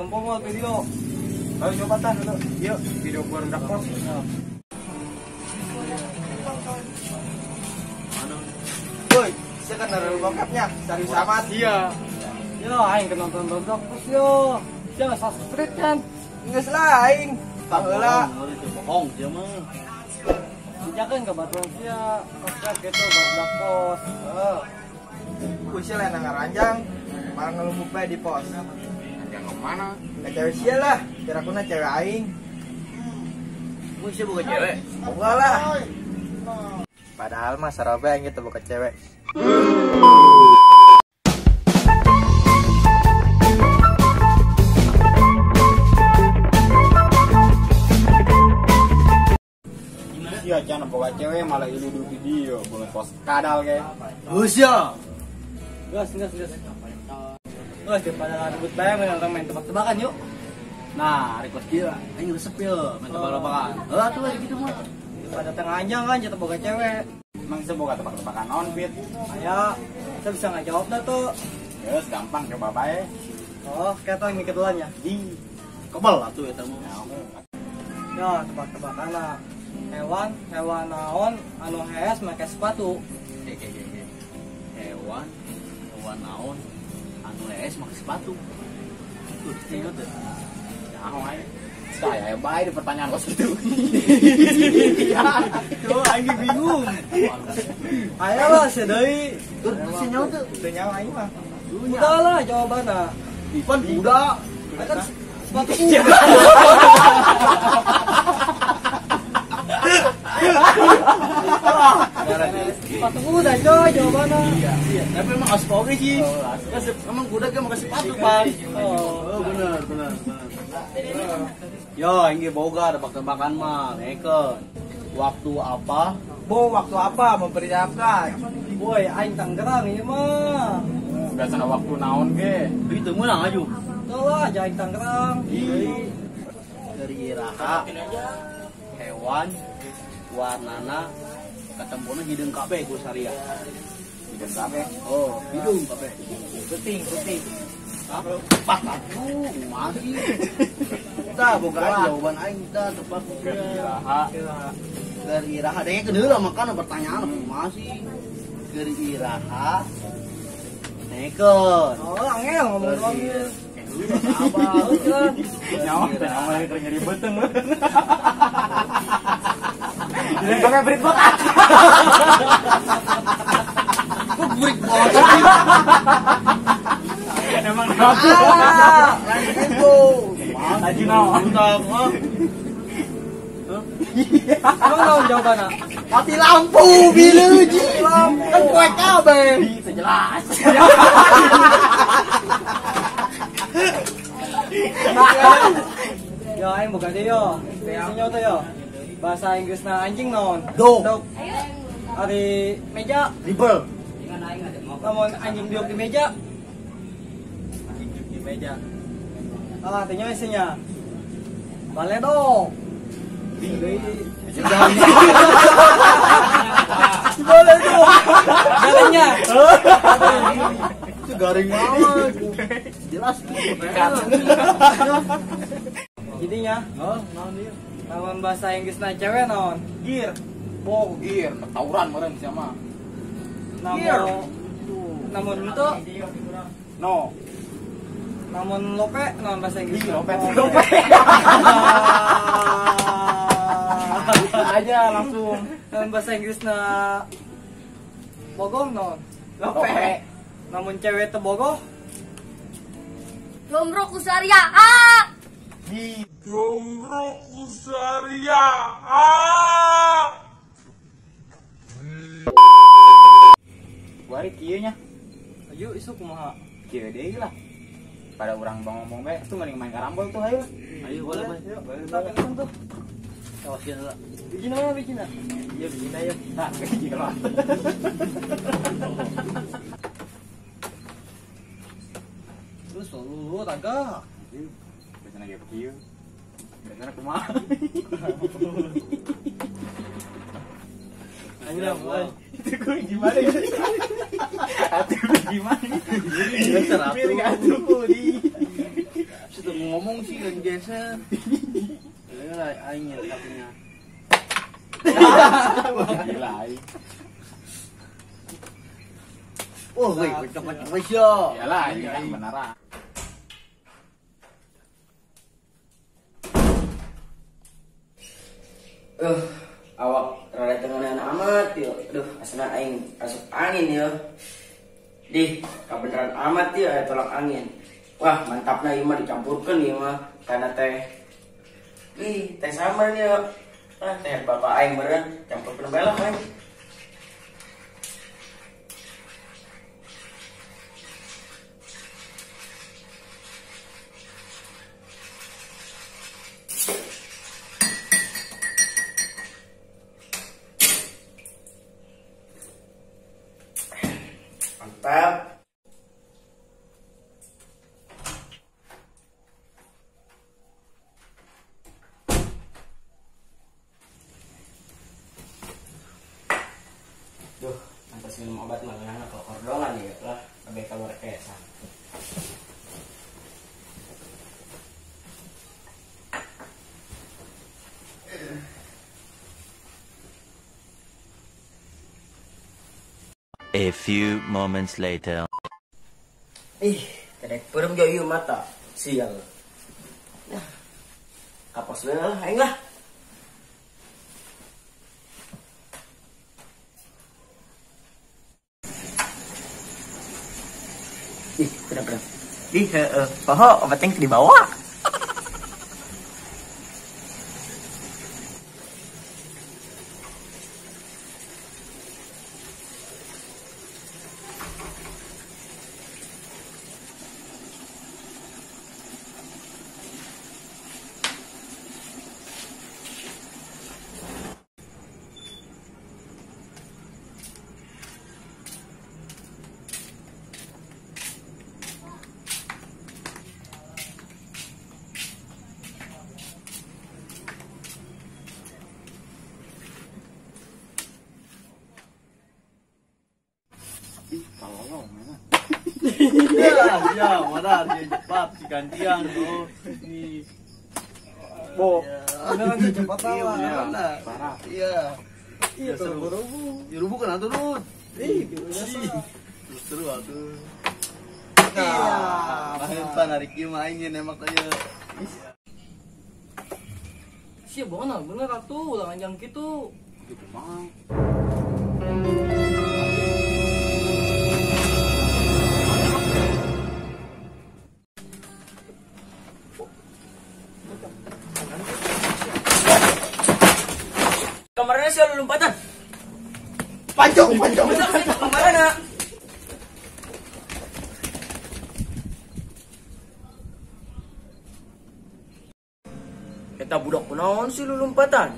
Nempo moal video. Ayo coba tah dulu. Yuk, video barudak pos. Woi, saya kan dari bokapnya, serius amat. Iya. Yo, aing ke nonton barudak pos yo. Sia nggak subscribe kan? Geus lah aing. Baheula. Bohong sia mah. Dijakeun ka baturan sia, subscribe gitu barudak pos. Heeh. Ku sia lain ngaranjang, malah ngelumbuk bae di pos. Yang kemana? Ke cewek sia lah, kira-kira cewek aing. Ku sia boga cewek? Boga lah. Padahal mah sarobe aing gitu boga cewek. Iya, jangan boga cewek malah ilu di video, boleh pos kadal ke. Geus ya. Gas, gas, gas. Gas, daripada ribut bae main main tebak-tebakan yuk. Nah, request dia, aing resep ya main tebak-tebakan. Heuh atuh gitu mah. Daripada tengah kan jatuh boga cewek. Emang bisa boga tebak-tebakan naon, Fit? Aya, saya bisa nggak jawab dah tuh. Geus gampang coba bae. Oh, kayak tau mikir duluan ya. Di kebal atuh eta mah. Ya, tebak-tebakan lah. Hewan, hewan naon anu hees make sepatu. Oke. Hewan, hewan naon anu hees make sepatu. Tuh, ingat tuh. Nyaho aing. Saya bae di pertanyaan kos gitu. Tuh, aing bingung. Ayo lah, sedeui. Tuh, si nyaho tuh. Teu nyaho aing mah. Udah lah jawabanna. Ipan kuda. Kan sepatu kuda. Sepatu kuda coy jawabannya. Iya, tapi emang asik oke sih. Emang kuda kan pakai sepatu, Pak. Oh, benar, benar, benar. Yo, ini boga tebak-tebakan mah, ngekeun. Waktu apa? Bo, waktu apa mempersiapkan? Woi, aing Tangerang ieu mah. Biasana waktu naon ge? Itu meunang aju. Tuh lah, aing Tangerang. Dari iraha hewan warnana katempona hideung kabeh ku saria. Hideung kabeh. Oh, hideung kabeh. Puting, puting. Pas atuh, masih. Tah boga jawaban aing tah tebak iraha. Keur iraha denge keun makana pertanyaan masih. Keur iraha nekeun. Oh, angel ngomong doang. Abah, nyawa teh nyawa lagi nyeri beuteung. Jadi pakai berit botak. Kok berit botak? Emang aku. Laju naon? Emang naon jawabanna? Mati lampu bilu ji. Kan poe kabeh. Bisa jelas. Yo aing boga deui yo. Sinyo teh yo. Bahasa Inggrisna anjing naon? Dog. Ari meja. Dribble. Lamun anjing diuk di meja. Anjing diuk di meja. Ah, tanya isinya. Baledog. Baledog. Garingnya. Itu garing banget. Jelas. Jadinya, oh, naon ieu? Lawan bahasa Inggrisna cewek naon? Gear. Bo gear, tawuran meureun sia mah. Namun itu no. Namun lope naon bahasa Inggris? Lope. Lope. Aja langsung. Namun bahasa Inggrisna bogoh naon? Lope. Namun cewek teu bogoh? Jombro kusaria. Ah. Di Jombro kusaria. Ah. Wari kieu nya. Ayo isu kumaha? Kieu deui lah. Pada urang bang ngomong bae, tuh mending main karambol tuh ayo. Ayo boleh boleh. Yuk, boleh tuh. Kawasin lah. Bikin apa bikin? Iya bikin ayo. Nah, bikin lah. Terus lu tangga. Biasanya ge kieu. Biasanya kumaha? Ayo lah, mulai. Itu gue gimana ya? Atuh gue gimana? Piring atuh di. tuh ngomong sih kan geser. Ya aing ya kakinya. Gila aing. Oh, woi, cepet-cepet yo. Iyalah, ini kan beneran. Awak rada tenganan amat yo. Aduh, asana aing asup angin yo. Dih, kabeneran amat yo aya tolak angin. Wah, mantapna ieu mah dicampurkeun ieu mah kana teh. Ih, teh samar yo. Ah, teh bapak aing meureun campurkeun bae lah aing. Mantap. Duh, pantas minum obat mah ngeunah kokordongan ya lah, kabeh keluar kesan. A few moments later. Ih, kedek perem jauh mata. Sial. Nah, kapos we lah, aing lah. Ih, kenapa? Ih, heeh, poho obat yang dibawa. Ya, mana dia cepat si gantian tuh. Nih. Bo. Beneran sih cepat lah. Parah. Iya. Iya, seru. Dirubuh kan atuh, Rut. Ih, biasa. Terus seru atuh. Iya. Nah, narik ieu mah aing nembak aja. Sia bener bener atuh, ulah anjang kitu. Gitu mah. Kamarnya sih lu lompatan. Pancung, pancung. Kamarnya. Eta budak kunaon sih lu lompatan?